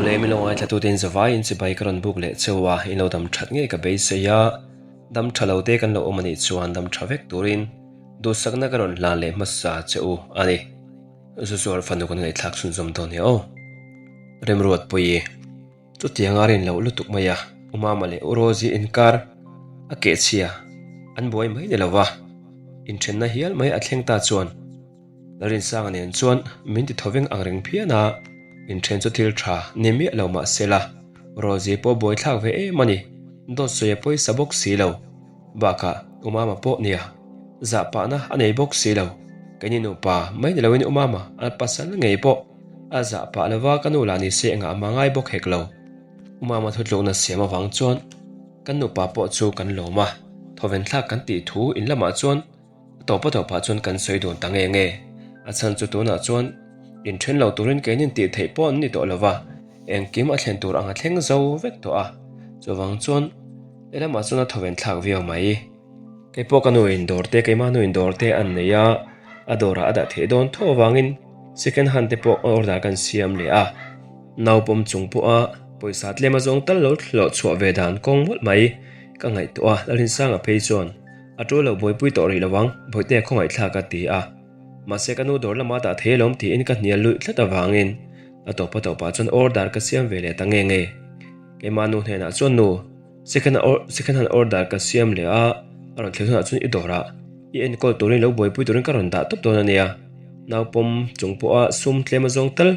Awle min lo ngaithla tute in zavai in chibai ka rawn buk leh cheu a, in lo dam that ngei ka beisei a, dam tha lo te kan lo awm anih chuan dam tha vek turin duhsakna ka rawn hlan leh hmasa che u a ni. Zu zuar fanu kan ngaihthlak chhunzawm dawn nia aw. Remruatpuii. Chutianga rin loh lutuk mai a, U Mama leh U Rosie inkar a kehchhia an buai mai ni lova, inthenna hial mai a thleng ta chuan Lalrinsanga nen chuan min ti thoveng ang reng phian a, inthen chu thil tha ni miah lo mah sela, Rosie pawh buaithlak ve em a ni, dawt sawi a pawisa bawk si lo. Bakah U Mama pawh nia, zah pahna a nei bawk si lo, keini nupa mai ni loin U Mama a pasal ngei pawh a zah pah lova ka nu lah ni se engah mah ngai bawk hek lo. U Mama thutlukna siam avang chuan kan nupa pawh chu kan lawm a, thawven thlak kan tih thu in lamah chuan a tawpa tawpah chuan kan sawi dun ta nge nge. A chhan chu tunah chuan inthen lo turin keinin tih theih pawh an ni tawh lova, engkim a thlen tur ang a thleng zo vek tawh a, chuvang chuan helamah chuan a thawven thlak viau mai. Kei pawh ka nu in dawr te, keimah nu in dawr te an nei a, a dawrah a dah theih dawn tho avangin second hand te pawh order kan siam leh a, naupawm chung pawha pawisa tlem a zawng tal lo hlawh chhuah ve dan kawng mawlh mai ka ngaihtuah a, Lalrinsanga phei chuan a tul lo buaipui tawh rih lo ang, Bawihtea khawngaihthlak a ti a, mahse ka nu dawr lama dah thei alawm tiin ka hnial luih tlat avangin a tawpa tawpah chuan order ka siam ve leh ta nge nge. Keimah nu hnenah chuan nu. Second second hand order ka siam leh a, a rawn thleng hunah chuan i dawrah i enkawl turin lo buaipui turin ka rawn dah tawp dawn a nia. Naupawm chung pawha sum tlem a zawng tal,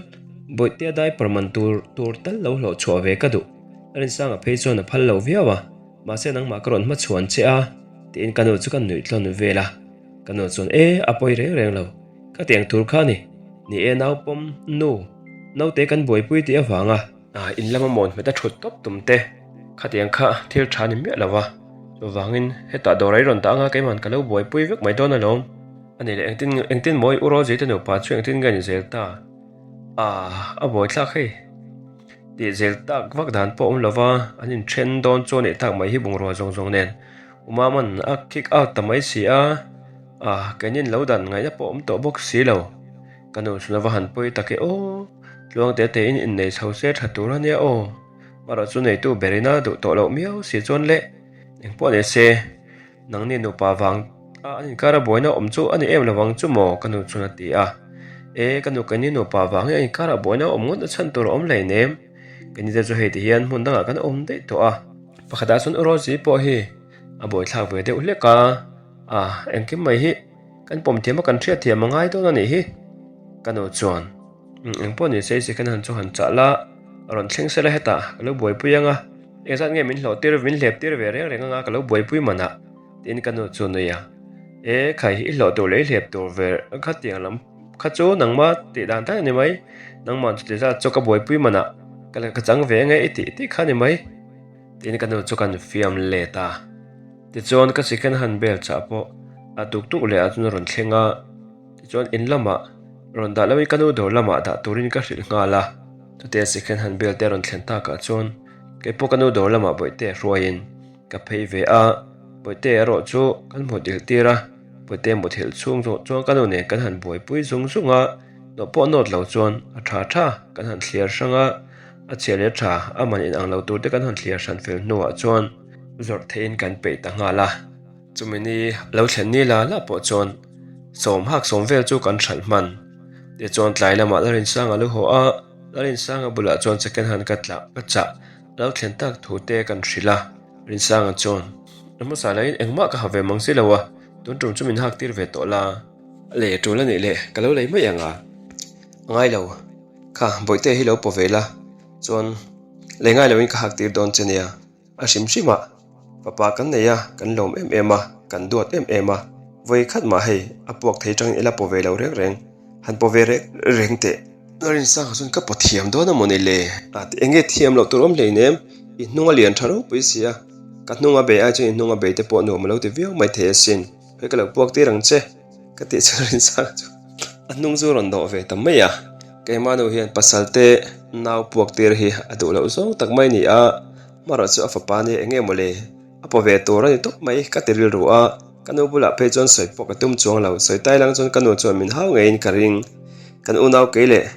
bawihtea diaper man tur tur tal lo hlawh chhuah ve ka duh. A rinsanga phei chuan a phal lo viau a, mahse nangmah ka rawn hmachhuan che a, tiin ka nu chu ka nuih tlawn vel a. Ka nu chuan e, a pawi reng reng lo, ka tiang tur kha a ni. Ni e naupawm nu, naute kan buaipui tih avanga. Ah, in lama mawn hmet a thut tawp tum te, khatiang kha thil tha ni miah lo va, chuvangin hetah dawr a i rawn dah anga keiman ka lo buaipui vek mai dawn alawm. A ni leh engtin engtin maw i u Rosie te nupa chu engtin nge ni zel ta? Ah, a buaithlak hei. Tih zel tak vak dan pawh awm lo va, an inthen dawn chu a nih tak mai hi bungrua zawng zawng nen. U Maman a kick out ta mai si a, ah, keinin lo dan ngaihna pawh awm tawh bawk si lo. Ka nu chhun ava han pawi tak e aw, tluang te te in innei chho se tha tur a nia aw, marawh chu neitu ber ina duh tawh loh miau si chuan le, engpawh ni se, nangni nupa vang a an inkar a buaina awm chu a ni em lovang chu maw ka nu chuan a ti a, e ka nu keini nupa vang hi a inkar a buaina awm ngawt na chhan tur a awm hleinem, keini te chu hei ti hian hmun dangah kan awm daih tawh a, pakhatah chuan u Rosie pawh hi a buaithlak ve deuh hlek a, a engkim mai hi. Kan pawm thiam a kan hriat thiam a ngai dawn a nih hi. Ka nu chuan, Umm engpawh ni se second hand chu han chah la, a rawn thleng sela hetah ka lo buaipui ang a, engzat nge min hlawh tir min hlep tir ve reng reng anga ka lo buaipui man ah tiin ka nu chu a nui a. E khai i hlawh tur leh i hlep tur ve khatiang lam kha chu nangma tih dan tak a ni mai, nangmah chuti zat chu ka buaipui man ah ka ka chang ve ange i tih tih kha a ni mai tiin ka nu chu kan fiam let a. Tichuan ka chicken han bel chah pawh a tuk tuk leh ah chuan a rawn thleng a, tichuan in lamah rawn dah loin ka nu dawr lamah dah turin ka hrilh nghal a, chutia chicken han bel te a rawn thlen takah chuan keipawh ka nu dawr lamah bawihte hruaiin ka phei ve a, bawihte erawh chu kan hmu dil tir a, bawihte muthilh chhung zawh chuan ka nu nen kan han buaipui zung zung a, nawh pawh nawt lo chuan a tha tha kan han thliar hrang a, a chhia leh tha a man inang lo tur te kan han thliar hran fel hnuah chuan. Zawrh theihin kan peih ta nghal a, chumi ni lo thlen ni la la pawh chuan sawm hak sawm vel chu kan hralh hman. Tichuan tlai lamah Larinsanga lu haw a, Larinsanga bulah chuan second hand ka tlah ka chah lo thlen tak thu te kan hrilh a, Rinsanga chuan, A hmasa lahin engmah ka ha ve mang si lo a, tun tum chu min hak tir ve tawh la. Lei a tul a nih leh ka lo lei mai ang a, a ngai lo, kha bawihte hi lo paw ve la, chuan lei ngai loin ka hak tir dawn che nia. A hrim hrim a, fapa kan nei a, kan lawm em em a, kan duat em em a, vawi khat mah hei a puak thei tangin ila paw ve lo reng reng, han paw ve reng reng teh. Larinsanga chuan ka paw thiam dawn a maw ni le? A ti, enge thiam loh tur awm hleinem, i hnung a lian tha ropui si a, ka hnung a bei ai chuan i hnung a bei te pawh nuam a lo ti viau mai thei asin, hei ka lo puak tir ang che, ka tih chuan Larinsanga chu a hnung chu a rawn dawh ve ta mai a, keimah nu hian pasal te nau puak tir hi a duh loh zawng tak mai a ni a. Hmarah chu a fapa nia eng nge mawle, a paw ve tur a ni tawp mai ka ti rilru a, ka nu bulah phei chuan sawi pawh ka tum chuang lo, sawi tai lang chuan ka nu chuan min hau ngeiin ka ring. Kan unau kei leh.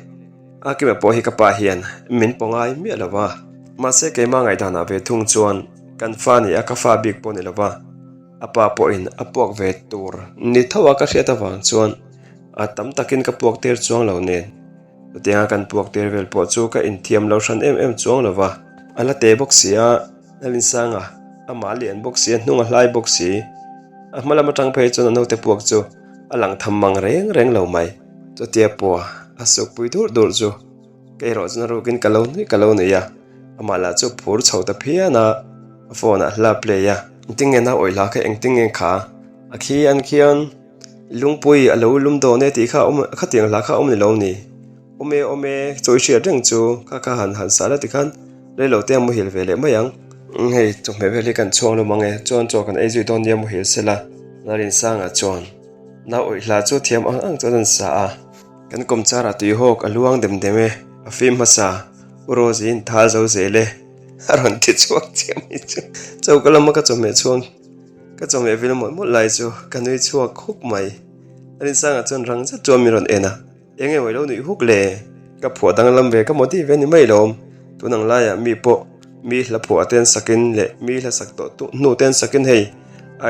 A kima pawh hi ka pa hian min paw ngai miah lo va, mahse keimah ngaihdanah ve thung chuan kan fa ni a ka fa bik pawh ni lo va, a pa pawhin a puak ve tur ni tho a ka hriat avang chuan a tam takin ka puak tir chuang lo nen. Chutianga kan puak tir vel pawh chu ka inthiam lo hran em em chuang lo va, a la te bawk si a, Lalinsanga amah lian bawk si a, hnung a hlai bawk si. A hma lam atang phei chuan a naute puak chu a lang tham mang reng reng lo mai. Chutia pua a sukpui dur dur chu ka erawh chuan a rukin ka lo nui ka lo nui a, amah lah chu phur chho ta phian a, a phone ah hla play a. Engtin nge nau awih hla kha engtin nge kha a khi an khian lungpui a lo lum dawn e tih kha a awm khatiang hla kha a awm ni lo ni. Awm e awm e chawi hriat reng chu kha kha han han sa la tikhan reilo te a muhil ve leh mai ang. Hei chawhmeh vel hi kan chhuang lo mang e chuan chaw kan ei zui dawn nia muhil sela Larinsanga chuan nau awih hla chu thiam ang ang chuan an sa a. Kan kawmchar ah tuihawk a luang dem dem e a fim hmasa U Rosie in thal zo zel e a rawn ti chhuak chiah mai chu choka lama ka chawhmeh chhuang ka chawhmeh vil mawlh mawlh lai chu ka nui chhuak huk mai Larinsanga chuan rang zet chuan min rawn en a. Eng emaw ilo nuih huk le? Ka phuah danglam ve ka mawti ve ni mai lawm. Tun ang laiah mi pawh mi hla phuah te an sakin leh mi hla sak tawh tu hnu te an sakin hei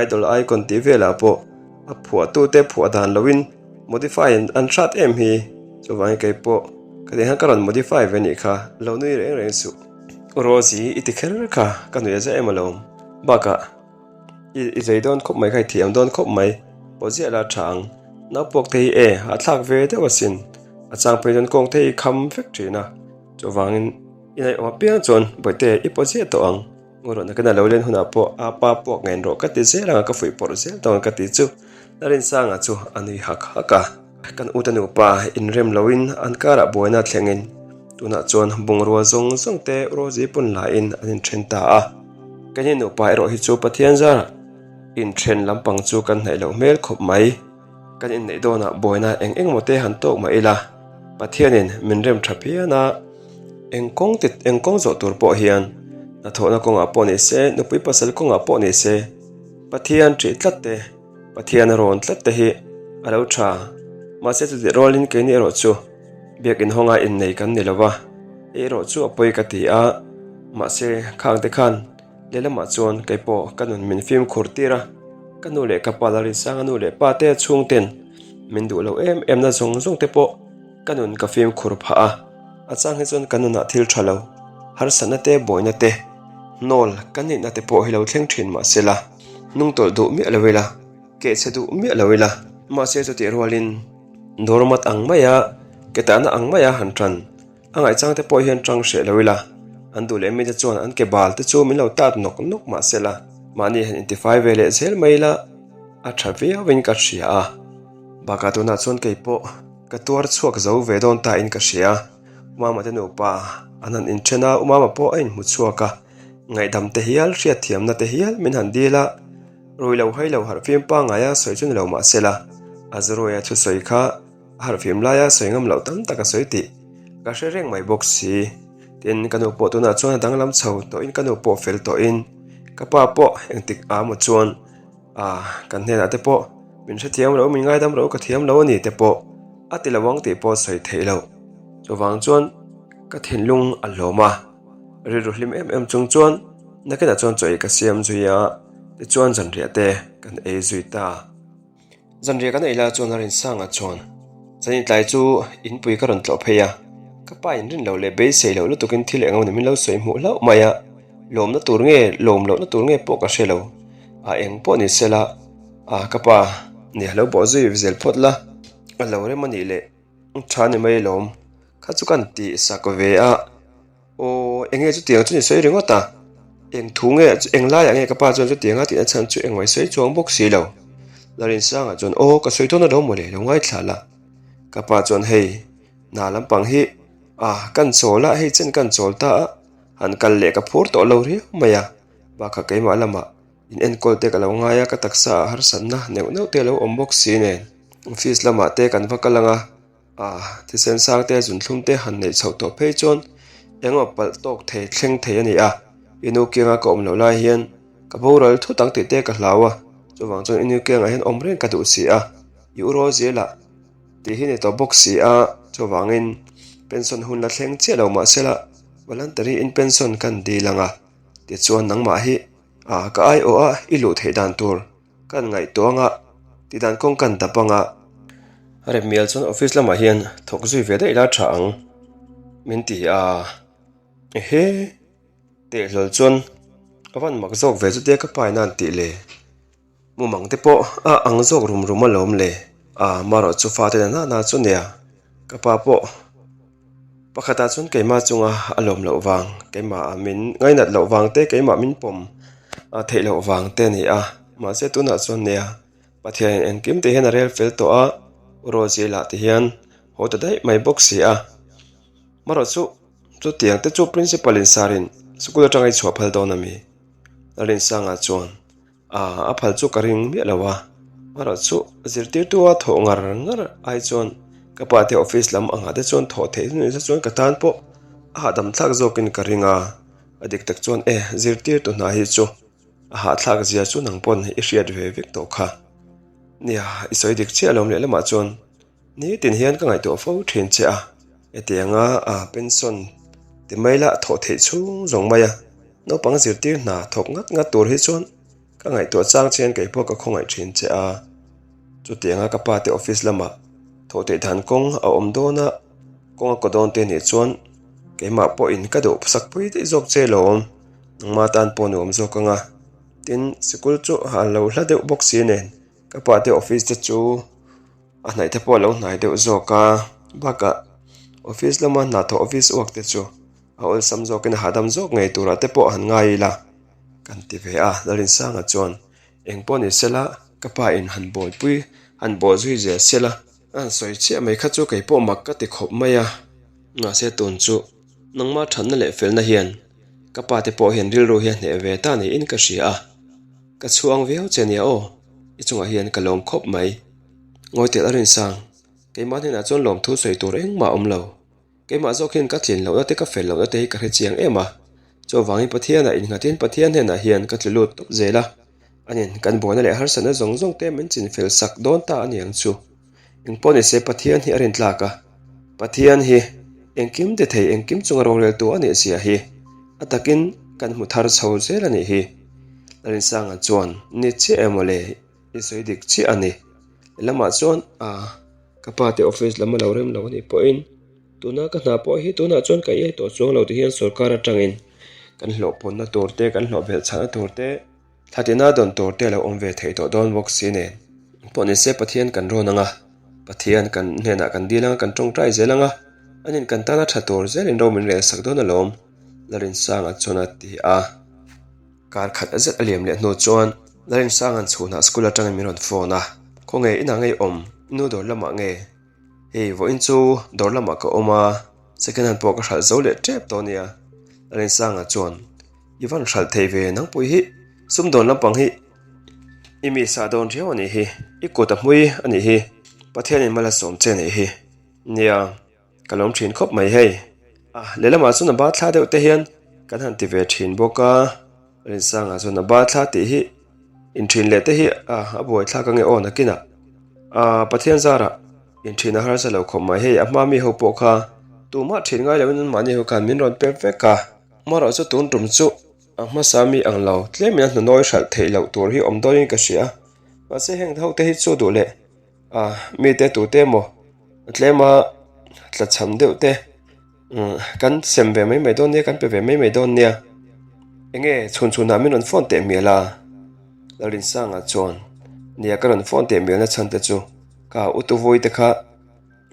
Idol Icon tih velah pawh a phuahtu te phuah dan loin modify an hrat em hi. Chuvangin kei pawh ka tih khan ka rawn modify ve nih kha lo nui reng reng suh. Rosie i ti kher kha ka nuih a zia em alawm. Bakah. I zei dawn khawp mai kha i thiam dawn khawp mai pawh ziah la tha ang. Naupuak te hi e a thlak ve deuh asin. A chang phei chuan kawng te hi kham vek thin a. Chuvangin i ngaihawm apiang chuan bawihte i pawh ziah tawh ang. Ngawrawh nakin a lo len hunah pawh a pa puak ngen rawh ka ti zel ang a ka fuih pawrh zel tawh ang ka ti chu Larinsanga chu a nui hak hak a. Kan ute nupa inrem loin an karah buaina thlengin tunah chuan bungrua zawng zawng te Rosie pawn lain an inthen ta a. Keini nupa erawh hi chu Pathian zarah inthen lampang chu kan hnaih loh hmel khawp mai. Kan inneih dawnah buaina eng eng maw te han tawk mah ila, Pathianin min rem tha phian a, eng kawng tit eng kawng zawh tur pawh hian hnathawhna kawngah pawh ni se, nupui pasal kawngah pawh ni se, Pathian ṭih tlat te, Pathian a rawn tlat te hi a lo ṭha. Mahse chutih rualin keini erawh chu biak inhawnga innei kan ni lo va, hei erawh chu a pawi ka ti a, mahse khang te khan lehlamah chuan kei pawh ka nun min fimkhur tir a, ka nu leh ka pa Lalrinsanga nu leh pa te chhungten min duh loh em em na zawng zawng te pawh ka nun ka fimkhur phah a, a chang hi chuan ka nunah thil ṭha lo, harsatna te buaina te, hnawl ka nihna te pawh hi lo thleng ṭhin mahsela. Hnungtawlh duh miah lo ila, kehchhe duh miah lo ila. Mahse chutih rualin doormat ang maia ke tahna ang maia han tan a ngaihchang te pawh hian tang hreh lo ila. An duh leh mite chuan an ke bal te chu min lo tat nawk nawk mahsela mahni han intifai ve leh zel mai ila a tha viauin ka hria a. Bakah tunah chuan kei pawh ka tuar chhuak zo ve dawn ta in ka hria. Umama te nupa an han inthen a, Umama pawh a inhmu chhuak a. Ngaihdam te hial, hriatthiamna te hial min han dil a, rui lo hai lo harhfim pangngaia sawi chu ni lo mah sela, a zuruaia thusawi kha a harhfim laia sawi ngam loh tam tak a sawi tih ka hre reng mai bawk si. Tin, ka nu pawh tunah chuan a danglam chho tawhin ka nu pawh fel tawhin ka pa pawh engtik ah maw chuan ah kan hnenah te pawh min hrethiam lo, min ngaidam lo, ka thiam lo a ni te pawh a ti lo ang tih pawh sawi theih loh. Chuvang chuan ka thinlung a hlawm a. Rilru hlim em em chung chuan nakinah chuan chaw ei ka siam zui a, tichuan zanriah te kan ei zui ta. Zanriah kan ei lai chuan a rinsangah chuan Zan tlai chu inpui ka rawn tlawh phei a, ka pa in rin loh leh beisei loh lutukin thil eng emaw min lo sawi hmuh hlauh mai a, lawmna tur nge lawm lohna tur nge pawh ka hre lo, a eng pawh ni sela a ka pa nia lo bawh zui zel phawt la, a lo rem a nih leh tha ni mai lawm. Kha chu kan tih sak ve a, aw eng nge chutiang chu ni sawi ringawt a, eng thu nge eng laiah nge ka pa chuan chutiang a tihna chhan chu engmah i sawi chuang bawk si lo. Larinsanga chuan aw ka sawi dawn alawm mawle lo ngaithla la, ka pa chuan hei hna lampang hi ah kan chawl a, hei chen kan chawl ta a, han kal leh ka phur tawh lo riau mai a, bakah keimah lamah in enkawl te ka lo ngai a, ka taksa ah harsatna neuh neuh te a lo awm bawk si nen office lamah te kan va kal ang a. A thisen sang te zunthlum te han neih chhoh tawh phei chuan engemaw palh tawk thei thleng thei a ni a, i nu kianga ka awm loh lai hian ka boral thut ang tih te ka hlau a, chuvang chuan i nu kiangah hian awm reng ka duh si a, i u rawl zel ah tih hi ni tawh bawk si a, chuvangin. Pension hun la thleng chiah lo mah sela voluntary in pension kan dil ang a, tichuan nangmah hi ah ka aiawh a i luh theih dan tur kan ngaihtuah ang a, tidan kawng kan dap ang a. Rep mial chuan office lamah hian thawk zui ve daih la tha ang min ti a, ehe teh hlawl chuan a van mak zawk ve chutia ka pa in a han tih le. Mumang te pawh a ang zawk rum rum alawm le. A, marawh chu fate na nana chu nia. Ka pa pawh pakhatah chuan keimah chunga a lawm loh vang, keimah min ngainat loh vang te, keimah min pawm theih loh vang te a ni a. Mahse tunah chuan nia, Pathianin engkim te hian a rel fel tawh a, Rosie lah ti hian haw ta daih mai bawk si a. Marawh chu chutiang te chu Principal in sarin sikul atanga i chhuah phal dawn a mi? Lalrinsanga chuan. A, a phal chu ka ring miah lo a, amarawh chu zirtirtu a thawh ngar ngar ai chuan ka pa te office lam angah te chuan thawh theih hnu chuan ka tan pawh a hahdam thlak zawkin ka ring a, a dik tak chuan e zirtirtu hna hi chu a hahthlak zia chu nang pawn i hriat ve vek tawh kha. Nia, i sawi dik chiah lo lehlamah chuan Nitin hian ka ngaihtuah fo thin che a, hetianga a pension ti mai lah thawh theih chhung zawng mai a, naupang zirtir hna thawk ngat ngat tur hi chuan ka ngaihtuah chang che hian kei pawh ka khawngaih thin che a. Chutianga ka pa te office lamah thawh theih dan kawng a awm dawn a, kawng a kaw dawn te nih chuan keimah pawhin ka duh sak pui daih zawk che lawm, nangma tan pawh nuam zawk ang a, tin sikul chu a lo hla deuh bawk si nen ka pa te office te chu. A hnaih te pawh a lo hnai deuh zawk a, bakah office lama hna thawh office uak te chu a awlsam zawkin a hahdam zawk ngei turah te pawh han ngai ila kan ti ve a, Lalrinsanga chuan eng pawh ni sela ka pa in han bawlpui han bawh zui zel sela a han sawi chiah mai kha chu kei pawh mak ka ti khawp mai a, mahse tun chu nangmah thatna leh felna hian ka pa te pawh hian rilru hi a hneh ve ta niin ka hria a, ka chhuang viau che nia aw i chungah hian ka lawm khawp mai. Ngawi telh a rinsang, keimah hnenah chuan lawmthu sawi tur engmah a awm lo. Keimah zawk hian ka tlin lohna te ka fel lohna te hi ka hre chiang em a. Chuvangin Pathianah innghatin Pathian hnenah hian ka tlu lut tawp zel a. Anin kan buaina leh harsatna zawng zawng te min chinfel sak dawn ta a ni ang chu. Engpawh nise Pathian hi a rintlak a. Pathian hi engkim ti thei engkim chunga roreltu a nih zia hi a takin kan hmu thar chho zel a nih hi. Larinsanga chuan ni chiah emaw le? I sawi dik chiah a ni. Lamah chuan a ka pa te office lam a lo rem lo a nih pawhin tuna ka hna pawh hi tunah chuan ka iai tawh chuang lo ti hian sorkar atangin kan hlawh pawnna tur te kan hlawh belh chhahna tur te thla tina dawn tur te a lo awm ve theih tawh dawn bawk si nen. Pawh nise Pathian kan rawn ang a, Pathian kan hnenah kan dil ang a kan tawngtai zel ang a, anin kan tana tha tur zelin ro min rel sak dawn alawm Larinsanga chuan a ti a. Kar khat zet a liam leh hnu chuan Larinsanga'n chhunah school atangin min rawn phone a, Khawnge inah ngei awm? I nu dawr lamah nge? Hei vawiin chu dawr lamah ka awm a, second hand pawh ka hralh zo leh tep tawh ania. Larinsanga chuan, I van hralh thei ve nangpui hi, sumdawn lampang hi i mi sah dawn riau a nih hi, i kut a hmui a nih hi, Pathianin mal a sawm che a nih hi. Nia. Ka lawm thin khawp mai hei. A, lehlamah chuan a ba thla deuh te hian kan han ti ve thin bawk a, Rinsanga chuan a ba thla tih hi inthin leh te hi a a buai thlak ange aw nakinah. A, Pathian zarah inthin a harsa lo khawp mai hei, a hma mi ho pawh kha tumah thin ngai loin anmahni ho khan min rawn pep vek a, amaherawhchu chu tun tum chu a hmasa mi ang lo tlemin a hnunawi hralh theih loh tur hi awm dawnin ka hria, mahse heng ho te hi chu duh leh A, mite tute emaw tlema tlachham deuh te kan sem ve mai mai dawn nia, kan pe ve mai mai dawn nia. Enge chhun chhunah min rawn phone teh mial a? Lalrinsanga chuan nia ka rawn phone teh mialna chhan te chu ka utuvui te kha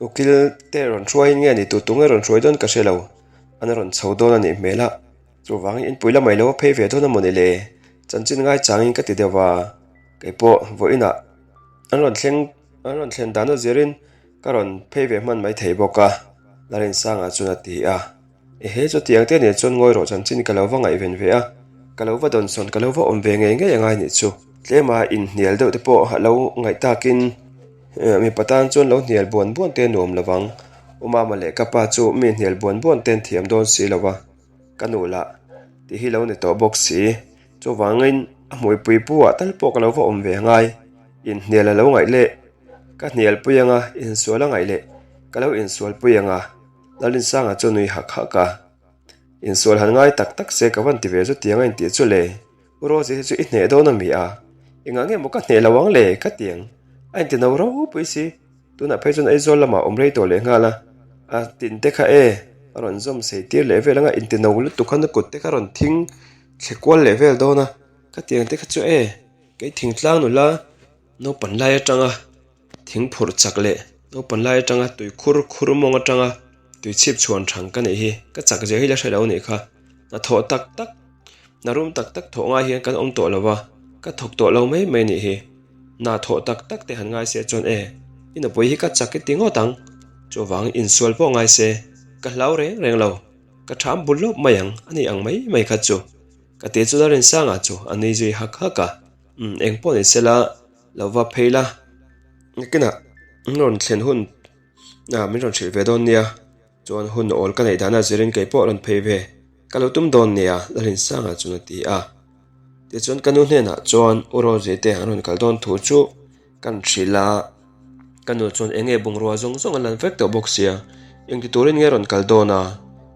ukil te rawn hruaiin nge ni tu tu nge rawn hruai dawn ka hre lo, an rawn chho dawn a nih hmel a, chuvangin inpui lamah i lo phei ve dawn a maw ni le? Chanchin ngaichangin ka ti deuh a, keipawh vawiinah. An rawn thleng an rawn thlen dan a zirin ka rawn phei ve hman mai thei bawk a, Larinsanga chuan a ti a. Ehe chutiang te nen chuan ngawi rawh chanchin ka lo va ngaihven ve a, ka lo va dawnsawn ka lo va awm ve ngei ngei angai nih chu. Tlema inhnial deuh te pawh a lo ngaih takin mipa tan chuan lo hnial buan buan te nuam lo vang. U Mama leh ka pa chu mi hnial buan buan ten thiam dawn si lo va, ka nu lah tih hi lo ni tawh bawk si. Chuvangin a hmuipui pu ah tal pawh ka lo va awm ve angai, inhnial a lo ngaih leh ka hnialpui anga insual a ngaih leh ka lo insualpui anga. Lalrinsanga chu a nui hak hak a. Insual han ngai tak tak se ka van ti ve chutiang a intih chu le. U Rosie hi chu i hneh dawn a mi a? Engah nge maw ka hneh lo ang le? Ka ti ang. A inti no ropui si. Tunah phei chuan Aizawl lamah awm rei tawh leh nghal a. A tin te kha e, a rawn zawm sei tir leh vel ang a, inti no lutuk khan a kut te kha a rawn thing thle kual leh vel dawn a. Ka ti ang te kha chu e, kei thingtlang nula naupan lai atanga thing phurh chak leh naupan lai atanga tui khur khur mawng atanga tui chhip chhuan thang ka neih hi ka chak zia hi la hre lo anih kha. Hnathawh tak tak. Hna rum tak tak thawh ngai hian kan awm tawh lo va, ka thawk tawh lo mai mai nih hi. Hna thawh tak tak te han ngai se chuan e, i nupui hi ka chak i ti ngawt ang. Chuvang insual pawh ngai se, ka hlau reng reng lo, ka ṭham bul lawp mai ang a ni ang mai mai kha chu. Ka ti chu Lalrinsanga chu a nui zui hak hak a, Umm eng pawh ni sela, lo va phei la, nakinah min rawn thlen hun ah min rawn hrilh ve dawn nia. Chuan hun awl ka neih dana zirin kei pawh rawn phei ve ka lo tum dawn nia Lalrinsanga chuan a ti a. Tichuan ka nu hnenah chuan U Rosie te an rawn kal dawn thu chu kan hrilh a, ka nu chuan eng nge bungrua zawng zawng an lan vek tawh bawk sia, engti turin nge rawn kal dawn a?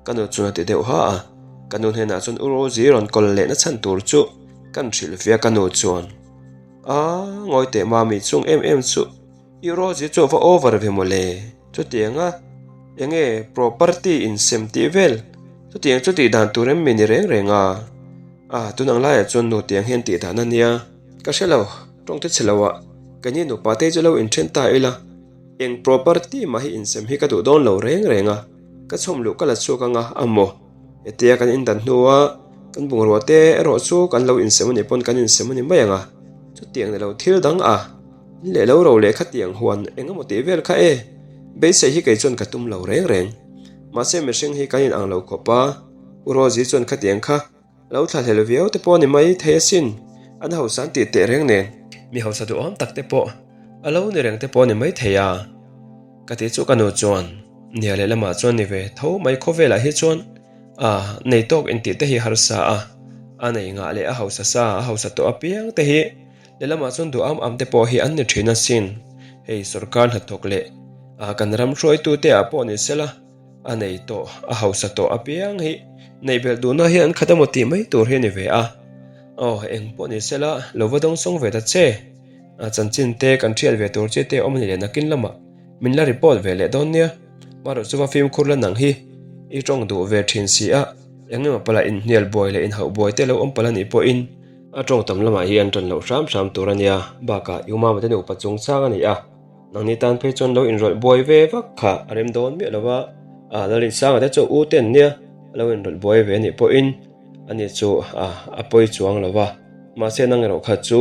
Ka nu chuan a ti deuh ha a. Ka nu hnenah chuan U Rosie rawn kawl lehna chhan tur chu kan hrilh ve a ka nu chuan, A ngawi teh mami chung em em chu. I Rosie chu a va over ve mawle, chutianga enge property insem tih vel, chutiang chu tih dan tur em mi ni reng reng a, ah tun ang laiah chuan nu tiang hian tih dan a nia, ka hre lo, tawng te chhe lo ah keini nupa te chu lo inthen ta ila, eng property mah hi insem hi ka duh dawn lo reng reng a, ka chhawm luh ka la chhuak anga a maw, hetia kan indan hnua kan bungrua te erawh chu kan lo insem a nih pawn kan insem a ni mai ang a, chutiang ni lo thil dang a. Leh lo ro leh khatiang huan eng emaw tih vel kha e, beisei hi kei chuan ka tum lo reng reng. Mahse mihring hi kan inang lo khawp a, U Rosie chuan khatiang kha lo thla hlel viau te pawh a ni mai thei asin, an hausa an tih teh reng nen. Mi hausa duhawm tak te pawh a lo ni reng te pawh a ni mai thei a, ka tih chu ka nu chuan nia lehlamah chuan ni ve tho mai khawvelah hi chuan a nei tawk intih te hi harsa a, a nei ngah leh a hausa sa a hausa tawh apiang te hi Lehlamah chuan duh am am te pawh hi an ni thin asin. Hei sorkar hnathawk leh a kan ram hruaitute ah pawh ni sela, a nei tawh, a hausa tawh apiang hi neih belh duhna hi an khat emaw tih mai tur hi a ni ve a. Aw, eng pawh ni sela, lo va dawngsawng ve ta che. A chanchin te kan hriat ve tur chi te awm a ni leh nakin lamah min la report ve leh dawn nia. Marawh chu va fimkhur la nang hi i tawng duh ve thin si a, eng emaw pala inhnial buai leh inhauh buai te lo awm palh a nih pawhin, A tawng tam lamah hian tan loh hram hram tur a nia, bakah i umama te nupa chungchang a ni a, nangni tan phei chuan lo inrawlh buai ve vak kha a rem dawn miah lo va, a Lalrinsanga te chu u te an nia, a lo inrawlh buai ve a nih pawhin ani chu a a pawi chuang lo va, mahse nang erawh kha chu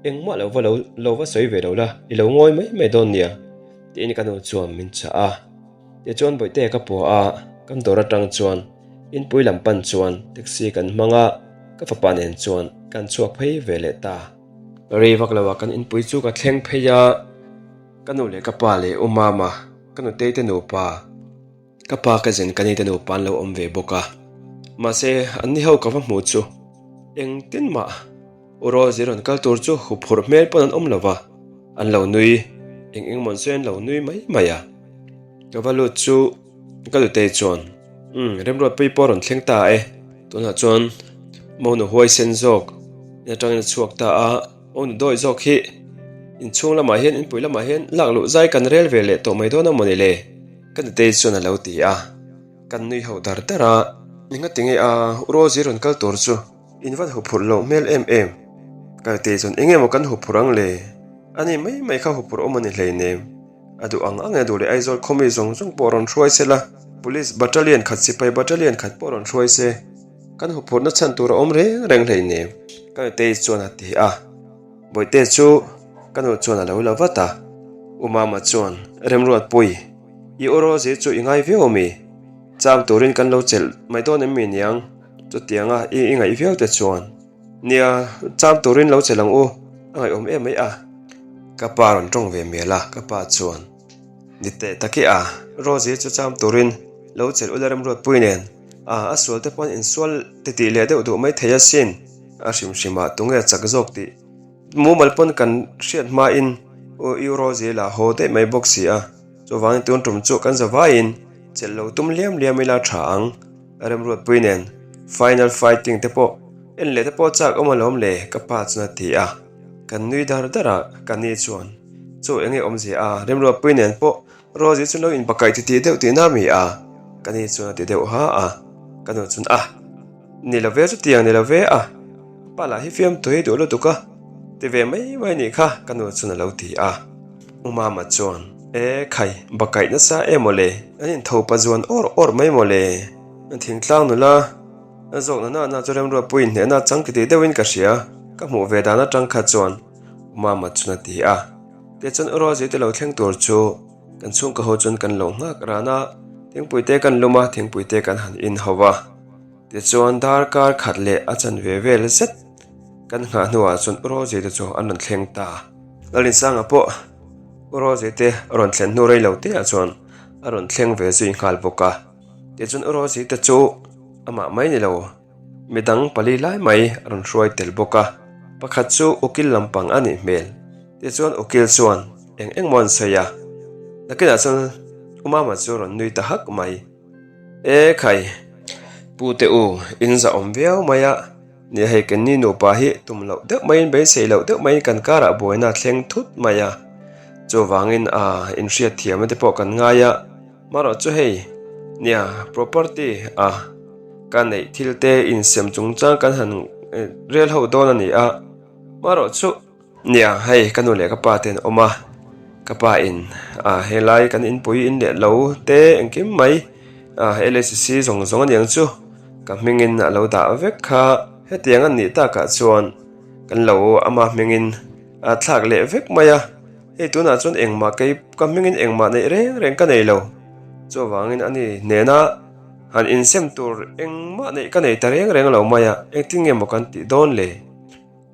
engmah lo va lo lo va sawi ve lo la, i lo ngawi mai mai dawn nia tiin ka nu chuan min chah a. Tichuan Bawihtea ka pua a, kan dawr atang chuan inpui lam pan chuan taxi kan hmang a, ka fapa nen chuan kan chhuak phei ve leh ta. Rei vak lo ah kan inpui chu ka thleng phei a, ka nu leh ka pa leh u Mama, ka nutei te nupa, ka pa cousin ka ni te nupa an lo awm ve bawk a. Mahse an ni ho ka va hmu chu engtin mah U Rosie rawn kal tur chu huphurh hmel pawn an awm lo va, an lo nui eng eng mawn sawi an lo nui mai mai a. Ka va lut chu ka nutei chuan Umm Remruatpui pawh a rawn thleng ta e, tunah chuan Monu huaisen zawk in atangin a chhuak ta a, Monu dawi zawk hi inchhung lamah hian inpui lamah hian lak luh zai kan rel ve leh tawh mai dawn a mawni le? Ka nutei chuan a lo ti a, kan nui ho dar dar a. Engatinge a U Rosie rawn kal tur chu? In van huphurh loh hmel em em. Kalte chuan eng emaw kan huphurh ang le? Ani mai mai kha huphurh awm a ni hleinem. A duh ang ang e duh leh Aizawl khawmi zawng zawng pawh rawn hruai se la, Police battalion khat sipai battalion khat pawh rawn hruai se, kan huphurhna chhan tur a awm reng reng hleinem. Kalte chuan a ti a. Bawihte chu ka nu chuan a lo la vat a. U Mama chuan, Remruatpui, i aw Rosie chu i ngai viau ami? Cham turin kan lo chelh mai dawn em mi niang? Chutianga i i ngaih viau te chuan, Nia, cham turin lo chelh ang u, a ngaihawm em mai a. Ka pa rawn tawng ve mial a, ka pa chuan, Ni teh tak i a, Rosie chu cham turin lo chelh ula remruatpui nen, a, a sual te pawn insual ti tih leh deuh duh mai thei asin, a hrim hrimah tunge chak zawk tih mumal pawn kan hriat hmain U Rosie lah haw daih mai bawk si a, chuvangin tun tum chu kan zavaiin. Chelh lo tum liam liam ila tha ang. Remruatpui nen final fighting te pawh en leh te pawh chak awm alawm le ka pa chuan a ti a. Kan nui dar dar a, ka ni chuan chu enge awmzia a, Remruatpui nen pawh Rosie chu lo inpakaih titih deuh tihna a mi a, ka ni chuan a ti deuh ha a, ka nu chuan a ni lo ve chutiang ni lo ve a, ka pa lah hi fiamtui duh lutuk a ti ve mai mai nih kha ka nu chuan a lo ti a. U Mama chuan E khai, bakaih nasa em aw le, an intho pa zuan awr awr mai maw le, thingtlang nula zawk na nana chu remruatpui inhnehna chang titih deuhin ka hria, ka hmuh ve dan atang kha chuan U Mama chuan a ti a. Tichuan U Rosie te lo thleng tur chu kan chhungkaw ho chuan kan lo nghak ran a, thingpui te kan lum a, thingpui te kan han in ho va. Tichuan darkar khat leh a chanve vel zet kan nghah hnuah chuan U Rosie te chu an rawn thleng ta. Lalinsanga pawh U Rosie te a rawn thlen hnu rei lo te ah chuan a rawn thleng ve zui nghal bawk a. Tichuan U Rosie te chu amah mai ni lo. Midang pali lai mai a rawn hruai tel bawk a, pakhat chu ukil lampang a nih hmel. Tichuan ukil chuan eng eng maw an sawi a, nakinah chuan U Mama chu a rawn nui ta hak mai. E khai, Pu te u, in za awm viau mai a, nia hei kenni nupa hi tum loh deuh maiin beisei loh deuh maiin kan karah buaina a thleng thut mai a, chuvangin a inhriat thiamna te pawh kan ngai a, marawh chu hei nia property a. Ka neih thil te insem chungchang kan han rel ho dawn a ni a, marawh chu nia hei ka nu leh ka pa te an awm a, ka pa in ah helai kan inpui in leh lo te engkim mai ah LACC zawng zawng a niang chu ka hmingin a lo dah vek kha hetiang a nih takah chuan kan lo ama hmingin a thlak leh vek mai a, hei tunah chuan engmah kei ka hmingin engmah neih reng reng ka nei lo chuvangin a ni hnena. Han insem tur engmah neih ka nei ta reng reng lo mai a, engtin nge maw kan tih dawn le?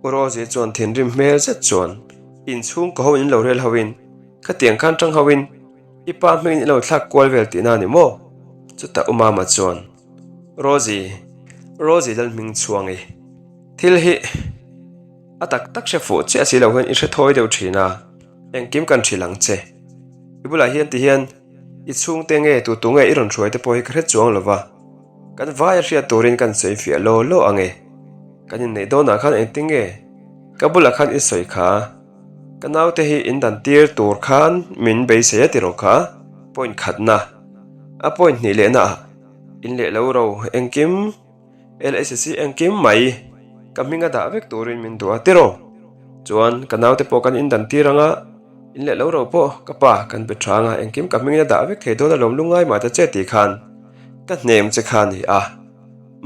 U Rosie chuan thinrim hmel zet chuan inchhung ka ho in lo rel ho in, khatiang khan tang ho in i pa hmingin i lo thlak kual vel tihna a ni maw? Chutah U Mama chuan, Rosie, Rosie Lalhming chhuang i thil hi a tak tak hre fuh chiah si lo hian i hre thawi deuh thin a, engkim kan hrilh ang che. I bulah hian ti hian I chhungte nge tu tu nge i rawn hruai te pawh hi ka hre chuang lo va, kan vai a hriat turin kan sawi fiah law law ang e. Kan inneih dawnah khan engtin nge ka bulah khan i sawi kha? Ka naute hi in dan tir tur khan min beisei a tiraw kha? Point khatna a point hnih lehna ah in leh lo ro engkim. LSC engkim mai ka hming a dah vek turin min duh a tiraw? Chuan ka naute pawh kan indan tir ang a, in leh lo ro pawh ka pa kan be tha ang a, engkim ka hmingin a dah vek thei dawn alawm lungngai mah ta che tih khan ka hnem che kha a ni a.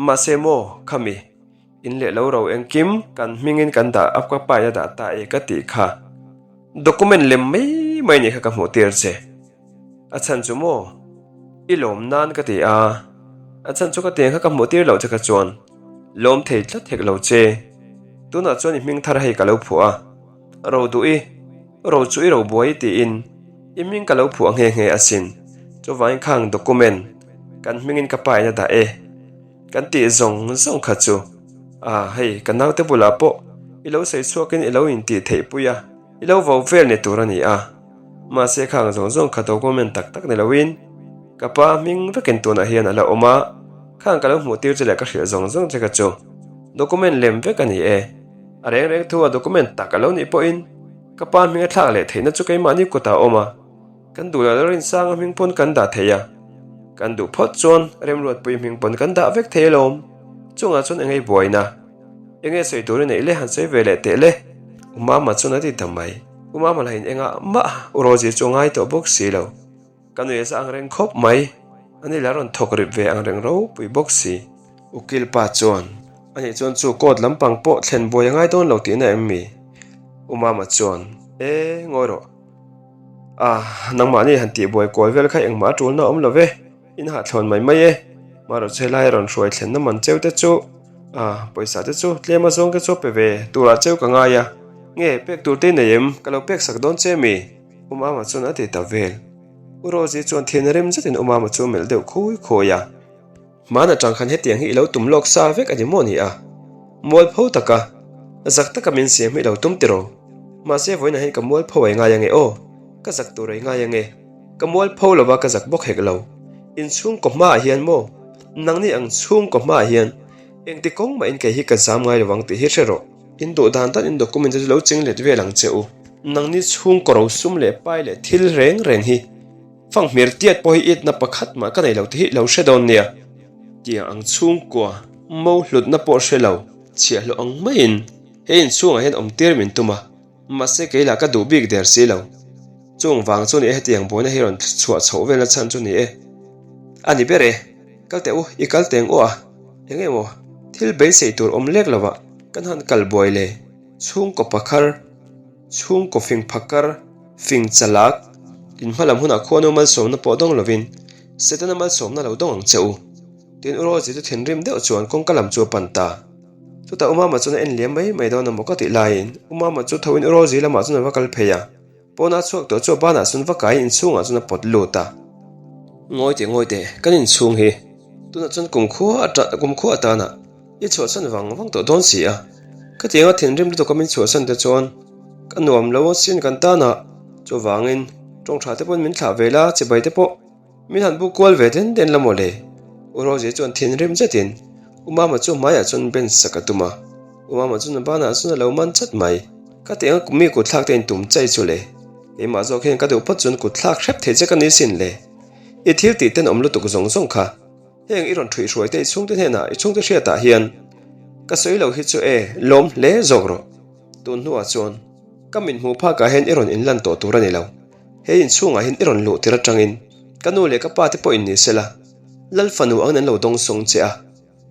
Mahse maw khami in leh lo ro engkim kan hmingin kan dah a ka pa in a dah ta e ka tih kha document lem mai mai nih kha ka hmuh tir che. A chhan chu maw? I lawm nan ka ti a, a chhan chu ka tiang kha ka hmuh tir loh che kha chuan lawm thei tlat hek lo che. Tunah chuan i hming thar hei ka lo phuah a, ro duh i, ro chu i ro buai tiin i hming ka lo phuah nghe nghe asin. Chuvangin khang document kan hmingin ka pa in a dah e kan tih zawng zawng kha chu a hei ka naute bulah pawh i lo sawi chhuakin i lo intih theih pui a. I lo vo vel ni tur a ni a, mahse khang zawng zawng kha document tak tak ni loin ka pa hming vekin tunah hian a la awm a, khang ka lo hmuh tir che leh ka hrilh zawng zawng che kha chu document lem vek a ni e. A reng reng thu a document tak a lo nih pawhin ka pa hming a thlak leh theihna chu keimahni kutah a awm a, kan duh loh Lalrinsanga hming pawn kan dah thei a, kan duh phawt chuan Remruatpui hming pawn kan dah vek thei alawm, chungah chuan engei buaina. Enge sawi tur i neih le han sawi ve leh teh le? U Mama chuan a ti ta mai. U Mama lah in engah mah U Rosie chu a ngai tawh bawk si lo. Ka nui a za ang reng khawp mai. Ani lah rawn thawk rip ve ang reng ropui bawk si. Ukil pa chuan, Anih chuan chu court lampang pawh thlen buai a ngai dawn lo tihna em mi? U Mama chuan, E, ngawi rawh. Ah, nangmahni han tih buai kual vel kha engmah a tulna a awm lo ve. In hahthlawn mai mai e. Marawh che lai rawn hruai thlenna man cheu te chu ah pawisa te chu tlem a zawng te chu pe ve turah cheu ka ngai a. Nge pek tur te i nei em? Ka lo pek sak dawn che mi? U Mama chuan a ti ta vel. U Rosie chuan thian rem zetin U Mama chu a melh deuh khui khui a. Hmaan atang khan hetiang hi i lo tum lawk sa vek a ni maw ni a? Mualpho taka, zak taka min siam hi i lo tum tiraw? Mahse vawiinah hian ka mualpho ai ngai ange aw, ka zak tur ai ngai ange. Ka mualpho lova ka zak bawk hek lo. In chhungkaw hmaah hian maw? Nangni ang chhungkaw hmaah hian engti kawng mahin kei hi ka zam ngai lovang tih hi hre rawh. In duh dan dan in document te chu lo ching let vel ang che u. Nangni chhungkaw rosum leh pai leh thil reng reng hi fanghmir tiat pawh hi itna pakhat mah ka nei lo tih hi lo hre dawn nia. Tiang ang chhungkua mo hlutna pawh hre lo chhiahhlawh ang maiin he inchhungah hian awm tir min tum a. Mahse kei lah ka duh bik der si lo. Chung vang chu ni e hetiang buaina hi rawn chhuah chhoh velna chhan chu ni e. A ni ber e, kal teh u, i kal teng aw a, eng emaw thil beisei tur awm lek lovah kan han kal buai le, chhungkaw pakhar, chhungkaw fing phakar, fing chalak, in hmalam hunah khuanu malsawmna pawh dawng lovin Setana malsawmna lo dawng ang che u. Tin u Rosie chu thinrim deuh chuan kawngka lam chu a pan ta. Chutah U Mama chuan a en liam mai mai dawn a maw ka tih laiin U Mama chu tho in U Rosie lamah chuan a va kal phei a, pawnah a chhuak tawh chu a banah chuan va kaiin inchhungah chuan a pawt lut a. Ngawi teh ngawi teh, kan inchhung hi tunah chuan kumkhua kumkhua atana i chhuahsan vang vang tawh dawn si a, ka tianga thinrim lutuk a min chhuahsan te chuan ka nuam lo asin kan tan a, chuvangin tawngtha te pawn min thlah ve la chibai te pawh. Min han buk kual ve den den la maw le? U Rosie chuan thinrim zetin U Mama chu hmaiah chuan ben sak a tum a. U Mama chuan a banah chuan a lo man chat mai. Ka ti anga mi kutthlak te in tum chai chu le. Keimah zawk hian ka duh phawt chuan kutthlak hrep thei che ka ni sin le. I thil tih tenawm lutuk zawng zawng kha. Heng i rawn ṭhuihhruai te i chhungte hnenah i chhungte hriatah hian ka sawi lo hi chu e lawm hle zawk rawh. Tun hnuah chuan ka min hmuh phakah hian i rawn inlan tawh tur a ni lo. He inchhungah hian i rawn luh tir atangin ka nu leh ka pa te pawh in ni sela, Lal fanu angin an lo dawngsawng che a.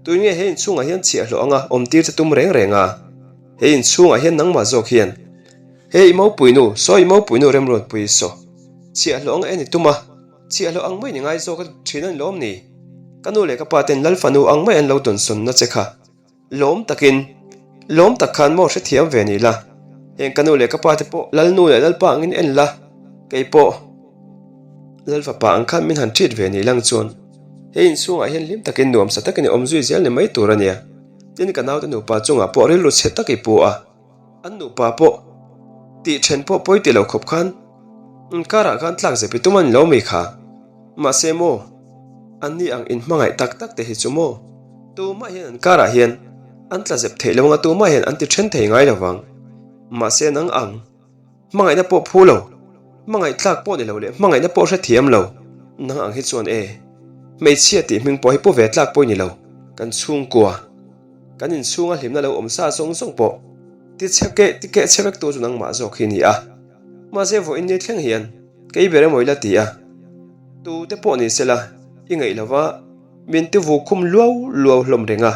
Tui nge he inchhungah hian chhiahhlawh anga awm tir che tum reng reng a? He inchhungah hian nangmah zawk hian he i mopuinu, saw i mopuinu remruatpui saw chhiahhlawh anga en i tum a, chhiahhlawh ang mai ni ngai zawk a thin a ni lawm ni? Ka nu leh ka pa ten Lal fanu ang mai an lo dawnsawnna che kha. Lawm takin, lawm tak khan maw hrethiam ve ni la, heng ka nu leh ka pa te pawh Lalnu leh Lalpa angin en la, kei pawh Lalfapa ang khan min han treat ve ni lang chuan he inchhungah hian hlim takin nuamsa takin i awm zui zel ni mai tur a nia. Tin ka naute nupa chungah pawh rilru chhe tak i pu a. An nupa pawh tih then pawh pawi ti lo khawp khan karah khan tlak zep i tum a ni lo mi kha. Mahse maw, an ni ang inhmangaih tak tak te hi chu maw, tumah hian an karah hian an tla zep theih lo anga tumah hian an ti then thei ngai lo vang. Mahse nang ang. Hmangaihna pawh phu lo, hmangaih tlak pawh ni lo leh hmangaihna pawh hrethiam lo nang ang hi chuan e, hmeichhia tih hming pawh hi pu ve tlak pawh i ni lo. Kan chhungkua, kan inchhunga hlimna lo awm sa zawng zawng pawh ti chhe keh ti keh chhe vek tu chu nangmah zawk hi ni a. Mahse vawiin ni thleng hian kei ber emaw ila ti a, tu te pawh ni sela i ngaih lova min ti vu khum luau luau hlawm reng a,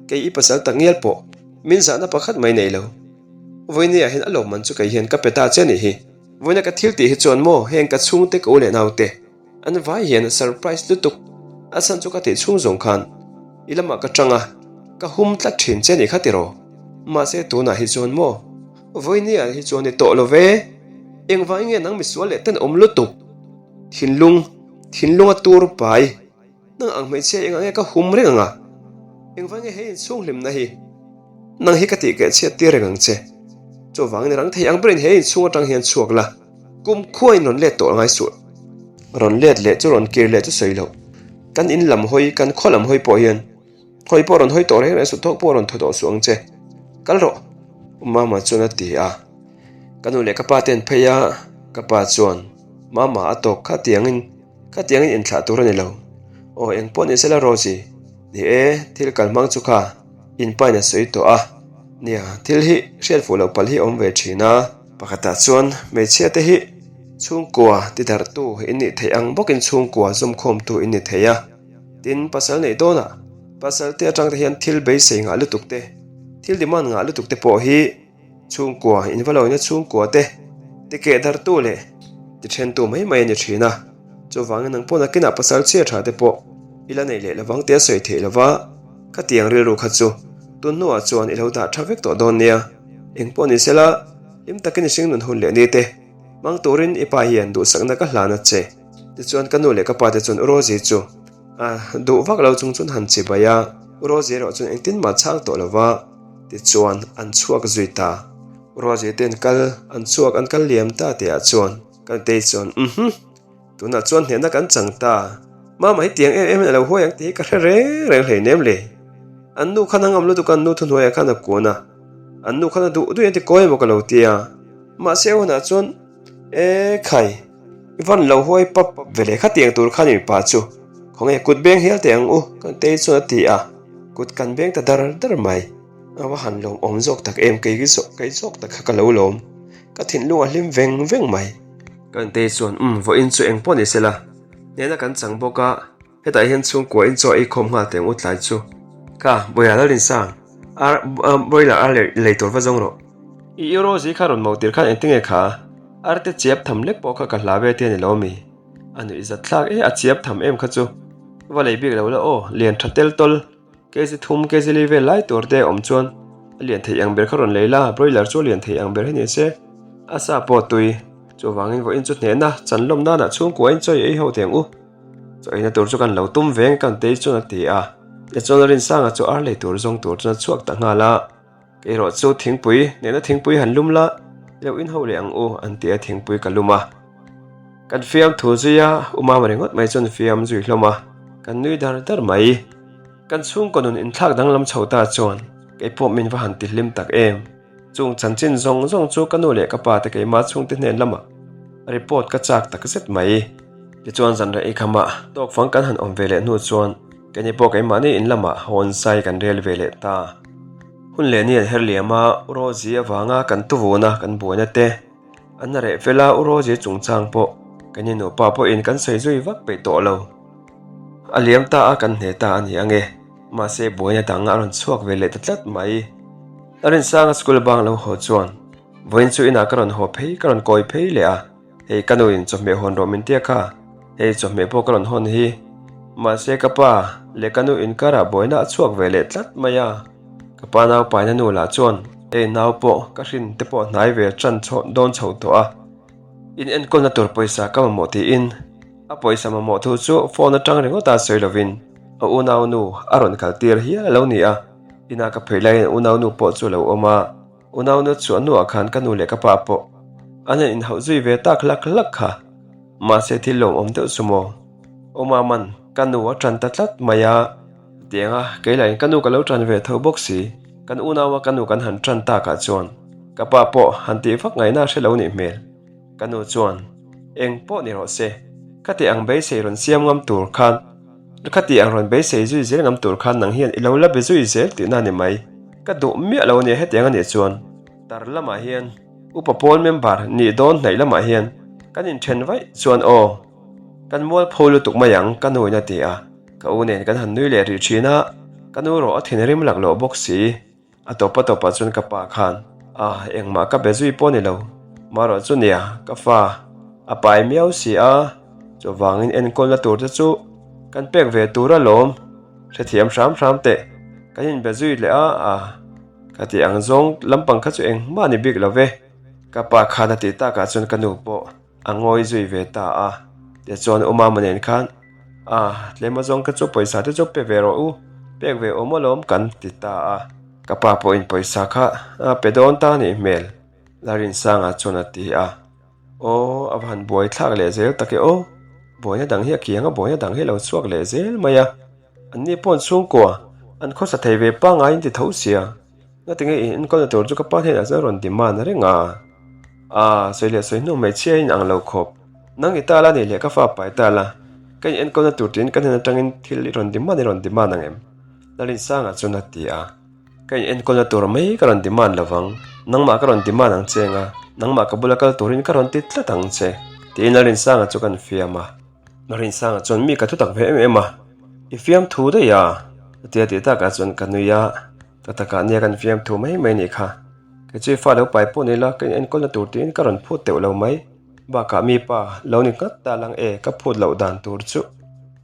kei i pasal tak ngial pawh min zahna pakhat mai nei lo. Vawinia hian a lawmman chu kei hian ka pe ta che a nih hi. Vawiina ka thil tih hi chuan maw heng ka chhungte ka u leh naute an vai hian surprise lutuk a chhan chu ka tih chhung zawng khan i lamah ka tang a, ka hum tlat thin che a nih kha tiraw. Mahse tunah hi chuan maw Vawinia hi chuan i tawh lo ve. Engvangin nge nang misual leh tenawm lutuk thinlung thinlunga tur pai. Nang ang hmeichhia engah nge ka hum reng ang a? Engvang nge he inchhung hlimna hi nang hi ka tih keh chhiat tir reng ang che? Chuvangin rang thei ang berin he inchhung atang hian chhuak la, kum khuain rawn let tawh ngai suh. Rawn let leh chu rawn kir leh chu sawi loh. Kan in lam hawi, kan khaw lam hawi pawh hian hawi pawh rawn hawi tawh reng reng suh, thawk pawh rawn thaw tawh suh ang che. Kal rawh, U Mama chuan a ti a. Ka nu leh ka pa te an phei a, ka pa chuan, Mama a tawk kha tiangin Khatiangin inthlah tur a ni lo. Aw eng pawh ni sela Rosie, ni e, thil kal hmang chu kha in pain a sawi tawh a. Nia, thil hi hriat fuh loh palh hi awm ve thin a. Pakhatah chuan hmeichhia te hi chhungkua tidarhtu in nih theih ang bawkin chhungkua zawmkhawmtu in ni thei a. Tin, pasal neih dawnah pasal te atang te hian thil beisei ngah lutuk te, thil demand ngah lutuk te pawh hi Chhungkua, invalawina chhungkua te tikeh dartu leh tithentu mai mai a ni thin a. Chuvangin nang pawh nakinah pasal chhia tha te pawh i la nei leh lovang tih a sawi theih lova, khatiang rilru kha chu tun hnuah chuan i lo dah tha vek tawh dawn nia. Eng pawh ni sela, hlim takin i hringnun hun leh ni te hmang turin i pa hian duhsakna ka hlan a che. Tichuan ka nu leh ka pa te chuan U Rosie chu a duh vak lo chung chuan han chibai a, U Rosie erawh chuan engtin mah chhang tawh lova. Tichuan an chhuak zui ta. Rosie te an kal, an chhuak an kal liam ta tihah chuan ka nutei chuan, Uhmm, tunah chuan hnehna kan chang ta. Mama hi tiang em em hian a lo huai ang tih hi ka hre reng reng hleinem le. An nu khan a ngam lutuk a, an nu thuhnuaiah khan a kun a, an nu khan a duh duh in a ti kawi emaw ka lo ti a. Mahse a hunah chuan E khai, i van lo huai pap pap ve le, khatiang tur khan i mipa chu khawnge kut beng hial teh ang u ka tei chuan a ti a, kut kan beng ta dar dar mai. A va han lawm awm zawk tak em, kei kei zawk tak kha ka lo lawm, ka thinlung a hlim veng veng mai. Ka tei chuan umm vawiin chu eng pawh ni sela, hnena kan chang bawk a. Hetah hian chhungkua in chaw ei khawm nghal teh ang u tlai chu. Ka, Bawiha Lalrinsang, ar, broiler ar leh lei tur va zawng rawh. I euro zi kha rawn mauh tir khan engtinge kha? Ar te chiap tham lek pawh kha ka hla ve te a ni lo mi? A nuih zat thlak e, a chiap tham em kha chu. Va lei bik lo la aw, lian tha tel tawl. Kg thum, kg li vel lai tur te a awm chuan a lian thei ang ber kha rawn lei la, broiler chu a lian thei ang ber hi ni se, a sa pawh tui. Chuvangin vawiin chu hnehna, chanlawm nanah chhungkua in chaw i ei ho teh ang u. Chaw eina tur chu kan lo tum veng kan tei chuan a ti a, tichuan Rinsanga chu ar lei tur zawng tur chuan a chhuak ta nghal a, Kei erawh chu thingpui nena thingpui han lum la, i lo inho leh ang u an ti a thingpui ka lum a. Kan fiam thu zui a, U Mama ringawt mai chuan fiam zui hlawm a, kan nui dar dar mai. Kan chhungkaw nun inthlak danglam chho ta chuan kei pawh min va han ti hlim tak em. Chung chanchin zawng zawng chu ka nu leh ka pa te keimah chhungte hnen lamah report ka chak tak zet mai. Tichuan zan reh eikham ah tawk fang kan han awm ve leh hnu chuan keini pawh keimahni in lamah hawn zai kan rel ve leh ta. Hun leh ni an her liam a, U Rosie avanga kan tuvun a kan buaina te an reh fel a, U Rosie chungchang pawh keini nupa pawhin kan sawi zui vak peih tawh lo. A liam ta a kan hne ta a ni ange. Mahse buaina dang a rawn chhuak ve leh ta tlat mai. A Rinsanga school bang lo haw chuan vawiin chu inah ka rawn haw phei ka rawn kawi phei leh a, hei ka nuin chawhmeh hawn rawh min tia kha, hei chawhmeh pawh ka rawn hawn hi. Mahse ka pa leh ka nu inkarah buaina a chhuak ve leh tlat mai a, ka pa nau paina nu lah chuan hei nau pawh ka hrin te pawh hnai ve tan chho dawn chho tawh a, in enkawlna tur pawisa ka mamawh tiin a pawisa mamawh thu chu phone atang ringawt a sawi lovin a unau nu a rawn kal tir hial a lo ni a, inah ka phei laiin a unau nu pawh chu a lo awm a, unau nu chu a nuah khan ka nu leh ka pa pawh an han inhauh zui ve tak hlak hlak kha, mahse thil lawmawm deuh chu maw? Aw Maman, ka nu a tan ta tlat mai a, tiang a, kei lahin ka nu ka lo tan ve tho bawk si, kan unaua ka nu kan han tan takah chuan ka pa pawh han tih vak ngaihna a hre lo nih hmel. Ka nu chuan, Eng pawh ni rawh se, khati ang beisei rawn siam ngam tur khan, khati ang rawn beisei zui zel ngam tur khan nang hian i lo la be zui zel tihna a ni mai. Ka duh miah lo a nia hetiang a nih chuan. Tar lamah hian upa pawl member nih dawn hnaih lamah hian kan inthen vaih chuan aw, kan mualpho lutuk mai ang ka nuin a ti a, ka u nen kan han nui leh rih thin a, ka nu rawh a thinrim laklawh bawk si. A tawpa tawpah chuan ka pa khan, Ah, engmah ka be zui pawh ni lo. Marawh chu nia, ka fa a pai miau si a, chuvangin enkawlna tur te chu kan pek ve tur alawm. Hrethiam hram hram teh, kan inbe zui leh a, ah, ka tih ang zawng lampang kha chu engmah ni bik lo ve. Ka pa khan a tih takah chuan ka nu pawh A ngawi zui ve ta a, tichuan U Mama nen khan, Ah, tlem azawng kha chu pawisa te chu pe ve rawh u, pek ve awm alawm kan ti ta a. Ka pa pawhin pawisa kha a pe dawn ta nih hmel, Larinsanga chuan a ti a. Aw, a va han buai thlak leh zel tak e aw, buaina dang hi a kiang a, buaina dang hi a lo chhuak leh zel mai a, anni pawn chhungkua an khawsa thei ve pangaiin ti tho sia. Ngatinge in enkawlna tur chu ka pa hnenah chuan rawn demand reng a. Aa, sawi leh sawi hnu hmeichhia in ang lo khawp. Nang i ta la nih leh ka fa pai ta la. Ka in enkawlna tur tiin ka hnen atangin thil i rawn demand i rawn demand ang em? Lalinsanga chuan a ti a. Ka in enkawlna tur mai ka rawn demand lo vang. Nangmah ka rawn demand ang che anga, nangmah ka bula kal turin ka rawn ti tlat ang che. Tiin Lalinsanga chu kan fiam a. Rinsanga chuan mi ka thu tak ve em em a, i fiamthu daih a? A ti a tih takah chuan ka nui a, ka takah nia kan fiamthu mai mai nih kha. Kei chu i fa lo pai pawh ni la, ka in enkawlna tur tiin ka rawn phut teuh lo mai. Bakah mi pa lo ni nghat ta lang e, ka phut loh dan tur chu.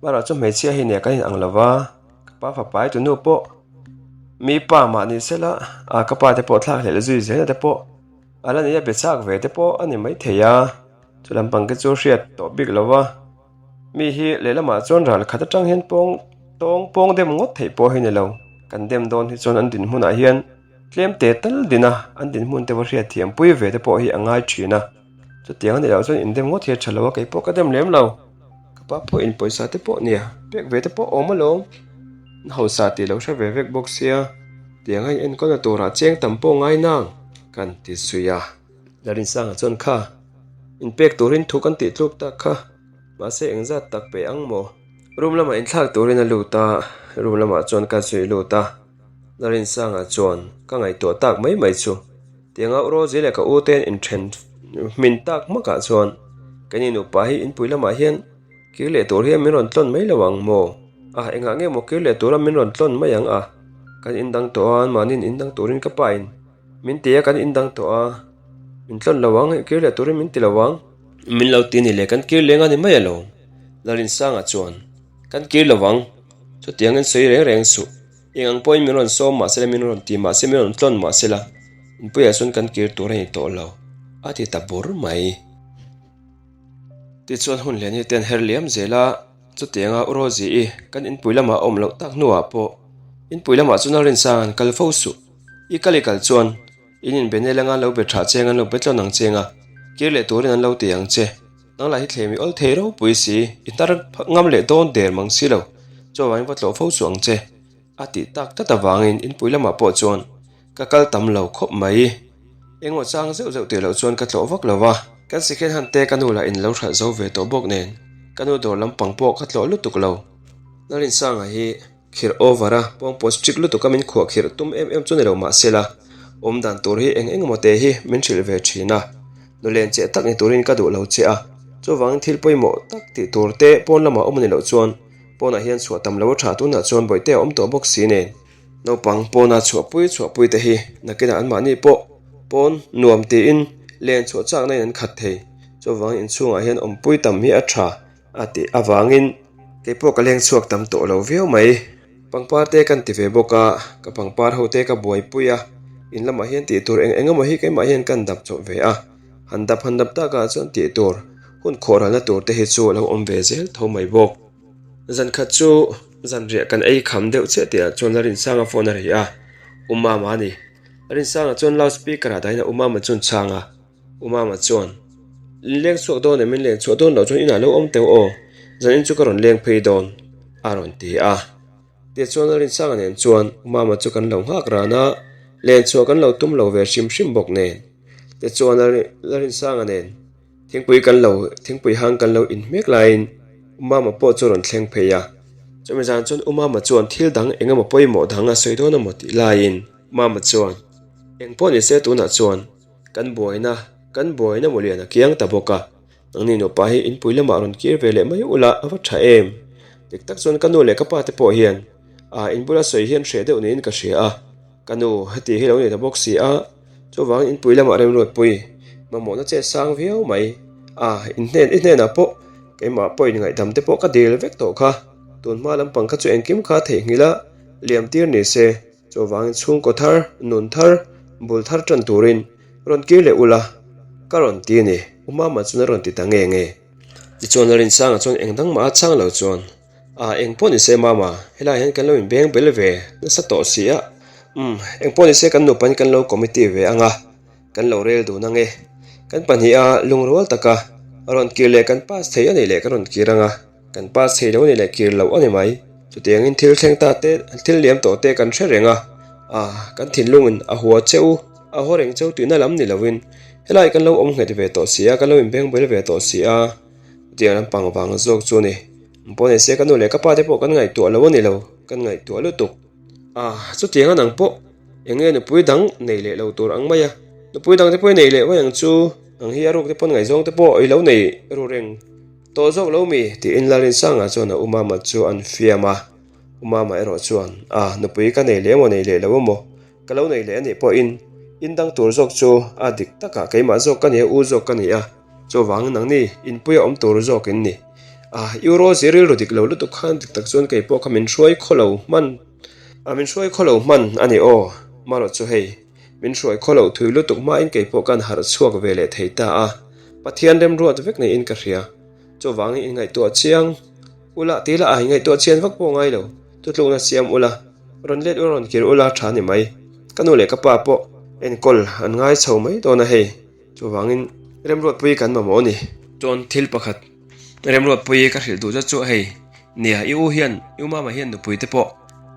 Marawh chu hmeichhia hi nia kan in ang lo va, ka pa fapai tu nu pawh mi pa mah ni sela, a ka pa te pawh thlak hlelh zui zelna te pawh a la nei a, be chak ve te pawh a ni maithei a. Chu lampang te chu hriat tawh bik lo va, mi hi lehlamah chuan ral khat atang hian pawng tawng pawng dem ngawt theih pawh hi ni lo. Kan dem dawn hi chuan an dinhmunah hian tlem te tal din a, an dinhmun te va hriat thiam pui ve te pawh hi a ngai thin a. Chutiang a nih loh chuan indem ngawt hi a tha lo a, kei pawh ka dem lem lo. Ka pa pawhin pawisa te pawh nia, pek ve te pawh awm alawm. An hausa tih lo hre ve vek bawk sia, tiang a in enkawlna turah cheng tam pawh ngai nang, kan ti zui a. Larinsanga chuan kha inpek turin thu kan tih tluk tak kha, mahse engzat tak pe ang maw? Room lamah inthlak turin a lut a, room lamah chuan ka zui lut a. Larinsanga chuan ka ngaihtuah tak mai mai chu. Tianga u Rosie leh ka u te inthen hmin tak hmakah chuan kan in upa hi inpui lamah hian kir leh tur hian min rawn tlawn mai lo ang maw? A, engah nge maw kir leh tura min rawn tlawn mai ang a? Kan indang tawh a, anmahniin indang turin ka pa in min ti a, kan indang tawh a, min tlawn lo ang, kir leh turin min ti lo ang. Min lo ti ni le, kan kir leng a ni mai alawm. Larinsanga chuan, Kan kir lo ang, chutiangin sawi reng reng suh. Eng ang pawhin min rawn sawm mah sela, min rawn ti mah se, min rawn tlawn mah sela, inpuiah chuan kan kir tur a ni tawh lo, a ti ta bur mai. Tichuan hun leh ni te an her liam zel a, chutianga U Rosie-i kan inpui lamah a awm loh tak hnuah pawh inpui lamah chuan a rinsang an kal fo suh. I kal i kal chuan in inbe nel anga an lo be tha cheng an lo be tlawn ang cheng a, kir leh turin an lo ti ang che. Nang lah hi thlem i awl thei ropui si, i hnar ngam leh dawn der mang si lo, chuvangin va tlawh fo suh ang che, a tih tak tlat avangin inpui lamah pawh chuan ka kal tam lo khawp mai. Engmaw chang zeuh zeuh tih loh chuan ka tlawh vak lo va. Kan second hand te ka nu lah in lo hralh zo ve tawh bawk nen, ka nu dawr lampang pawh ka tlawh lutuk lo. Lalrinsanga hi Khirh over a, pawngpaw strict lutuk a min khuah khirh tum em em chu ni lo mah sela, awm dan tur hi eng eng emaw te hi min hrilh ve thin a. Nulen che tak ni turin ka duh lo che a, chuvangin thil pawimawh tak tih tur te pawn lamah awm a ni loh chuan pawnah hian chhuah tam lo a tha tunah chuan bawihte a awm tawh bawk si nen. Naupang pawna chhuahpui chhuahpui te hi nakinah anmahni pawh pawn nuam tiin len chhuah chakna in an khat thei, chuvangin inchhungah hian awmpui tam hi a tha. A tih avangin kei pawh ka leng chhuak tam tawh lo viau mai. Pangpar te kan ti ve bawk a, ka pangpar ho te ka buaipui a, in lamah hian tih tur eng eng emaw hi keimah hian kan dap chawp ve a, han dap han dap takah chuan tih tur hun khawh ralna tur te hi chu a lo awm ve zel tho mai bawk. Zan khat chu zanriah kan ei kham deuh chiah tihah chuan Larinsanga phone a ri a, U Mama a ni. Larinsanga chuan loud speaker ah dahin a U Mama chu an chhang a. U Mama chuan, In leng chhuak dawn em? In leng chhuah dawn loh chuan inah lo awm teuh aw, zanin chu ka rawn leng phei dawn, a rawn ti a. Tichuan Larinsanga nen chuan U Mama chu kan lo nghak ran a, len chhuah kan lo tum lo ve hrim hrim bawk nen. Tichuan Larinsanga nen thingpui kan lo thingpui hang kan lo inhmek laiin U Mama pawh chu a rawn thleng phei a. Chumi zan chuan U Mama chuan thil dang eng emaw pawimawh dang a sawi dawn emaw tih laiin Mama chuan, Eng pawh ni se tunah chuan Kan buaina, kan buaina mawlian a kiang ta bawk a, nangni nupa hi inpui lamah rawn kir ve leh mai ula a va tha em? Dik tak chuan ka nu leh ka pa te pawh hian a inbula sawi hian hreh deuh niin ka hria a, ka nu heti hi lo nei ta bawk si a, chuvangin inpui lamah remruatpui mamawhna che sang viau mai a, in hnen i hnenah pawh keimah pawhin ngaihdam te pawh ka dil vek tawh kha, tunhma lampang kha chu engkim kha theihnghilh a liam tir ni se. Chuvangin chhungkaw thar, nun thar, bul thar tan turin rawn kir leh ula, ka rawn ti a ni, U Mama chuan a rawn ti ta nge nge. Tichuan Larinsanga chuan eng dang mah a chhang lo chuan, A, eng pawh ni se Mama, helaiah hian kan lo inbeng bel ve nasa tawh si a, umm, eng pawh ni se kan nupain kan lo committee ve ang a, Kan lo rel dun ang e. Kan pahniha lungrual taka rawn kir leh kan pass thei a nih leh kan rawn kir ang a, kan pass thei lo a nih leh kir loh a ni mai. Chutiangin thil thleng ta te, thil liam tawh te kan hre reng a, ah, kan thinlungin a hua che u, a haw reng cheu tihna lam ni lovin helai kan lo awm nghet ve tawh si a, kan lo inbeng bel ve tawh si a, chutiang lampang vang zawk chu a ni. Pawh ni se ka nu leh ka pa te pawh kan ngaihtuah lo a ni lo, kan ngaihtuah lutuk. Ah, chutiang a nang pawh eng nge nupui dang nei leh lo tur ang mai a, nupui dang te pawh i nei leh mai ang chu, nang hi a ruk te pawn ngaihzawng te pawh i lo nei ru reng tawh zawk lo mi? tiin Lalrinsanga chuan a u Mama chu an fiam a, u Mama erawh chuan, Ah, nupui ka nei leh emaw nei leh lo emaw, ka lo nei leh a nih pawhin in dang tur zawk chu a dik takah keimah zawk ka ni a, u zawk ka ni a, chuvangin nangni inpuia awm tur zawk in ni. Ah, Euro zir rilru dik lo lutuk khan dik tak chuan kei pawh kha min hruai khaw lo hman ah min hruai khaw lo hman a ni aw, marawh chu hei min hruai khaw loh thui lutuk hmain kei pawh kan harh chhuak ve leh thei ta a, Pathian remruat vek niin ka hria. Chuvangin inngaihtuah chiang ula ti la a inngaihtuah chian vak pawh ngai lo, thutlukna siam ula, rawn let ula rawn kir ula tha ni mai. Ka nu leh ka pa pawh enkawl an ngai chho mai dawn a hei, chuvangin remruatpui kan mamawh a ni. Chuan thil pakhat. Remruatpuii ka hrilh duh zet chu hei, nia i u hian, i u mama hian nupui te pawh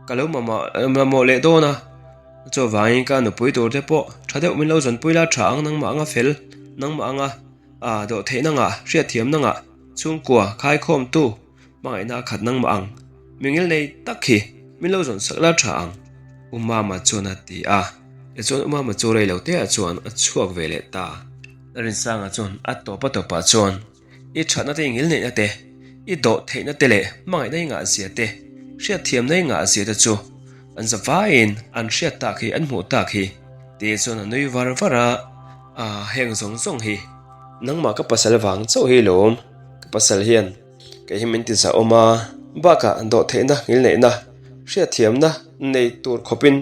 ka lo mamawh leh dawn a, chuvangin ka nupui tur te pawh tha deuh min lo zawnpui la tha ang nangmah anga fel, nangmah anga dawhtheih nangah, hriatthiam nangah, chhungkua khaikhawmtu hmangaihna a khat nangmah ang, mingil nei tak hi min lo zawn sak la tha ang, U Mama chuan a ti a, tichuan U Mama chu rei lo teah chuan a chhuak ve leh ta. Rinsanga chuan a tawp a tawpah chuan I thatna te i ngilneihna te, i dawh theihna te leh hmangaihna i ngahzia te, hriatthiamna i ngahzia te chu an zavaiin an hriat tak hi, an hmuh tak hi, tih chuan a nui var var a, Aaa heng zawng zawng hi nangmah ka pasal vang chauh hi lawm, ka pasal hian kei hi min ti zahawm a, bakah dawhtheihna ngilneihna, hriatthiamna nei tur khawpin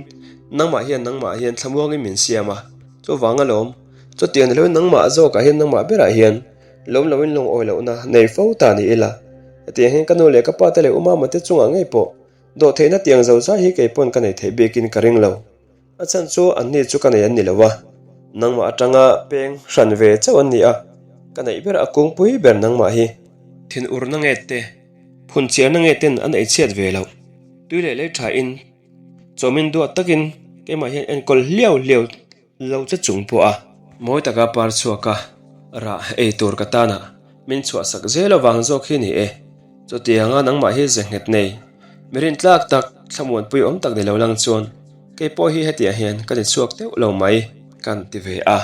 nangmah hian nangmah hian thlamuangin min siam a, chuvang alawm. Chutiang ni loin nangmah zawkah hian nangmah berah hian lawm loin lungawi lohna nei fo ta ni ila. Hetiang hian ka nu leh ka pa te leh u mama te chungah ngei pawh dawhtheihna tiang zo zai hi kei pawn ka nei theih bikin ka ring lo. A chhan chu anni chu ka nei an ni lo a, nangmah atanga peng hran ve chauh an ni a, ka neih ber a kungpui ber nangmah hi. Thinurna nge te, phunchiarna nge ten an eichhiat ve loh, tui leh lei thain chawmin duat takin keimah hian enkawl hliau hliau Lo che chung pawh a mawi taka par chhuak a, rah ei tur ka tana min chhuahsak zel avang zawk hi ni e. Chutianga nangmah hi ze nghet nei, mi rintlak tak, thlamuanpui awm tak ni lo lang chuan kei pawh hi hetiang hian ka ni chhuak deuh lo mai kan ti ve a.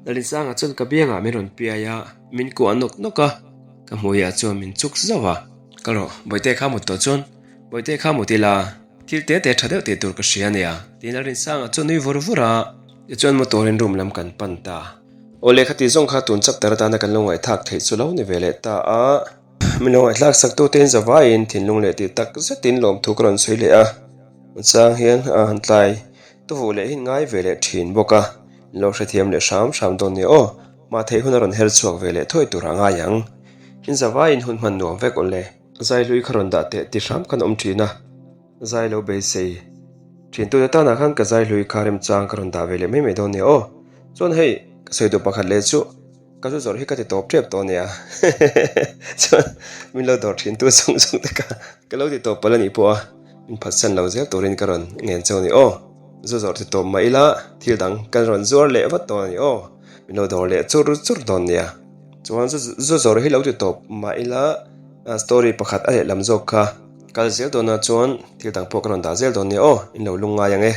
Lalinsanga chuan ka biangah min rawn piai a, min kuah nawk nawk a, ka hmuiah chuan min chuk zauh a. Kal rawh, Bawihte kha mut tawh chuan Bawihte kha mut ila. Thil te te tha deuh tih tur ka hria ania, tiin Lalrinsanga chu nui vur vur a. Tichuan motor in room lam kan pan ta. Aw lehkha tih zawng kha tun chapter atana kan lo ngaihthlak theih chu lo ni ve leh ta a. Min lo ngaihthlak sak tu tein zavaiin thinlung leh tih tak zetin lawmthu ka rawn sawi leh a. Chang hian a han tlai tuvuh leh hin ngai ve leh thin bawk a. Min lo hrethiam leh hram hram dawn nia aw. Mah theih hun a rawn her chhuak ve leh thuai tur a ngai ang. In zavaiin hun hman nuam vek aw le. Zai hlui kha rawn dah teh ti hram khan awm thin a, zai lo beisei thin tute tanah khan ka zai hlui kha remchang ka rawn dah ve leh mai mai dawn nia aw. Chuan hei ka sawi duh pakhat leh chu ka zu zawrh hi ka ti tawp tep tawh nia chuan min lo dawr thin tu zawng zawng te kha ka lo ti tawp palh a nih pawh a min phatsan lo zel turin ka rawn ngen chauh a ni aw. Zu zawrh ti tawp mah ila thil dang kan rawn zuar leh vat dawn a ni aw min lo dawr leh chur chur dawn nia. Chuan zu zawrh hi lo ti tawp mah ila story pakhat a lehlam zawk kha kal zel dawn a chuan thil dang pawh ka rawn dah zel dawn nia aw in lo lung ngai ang e.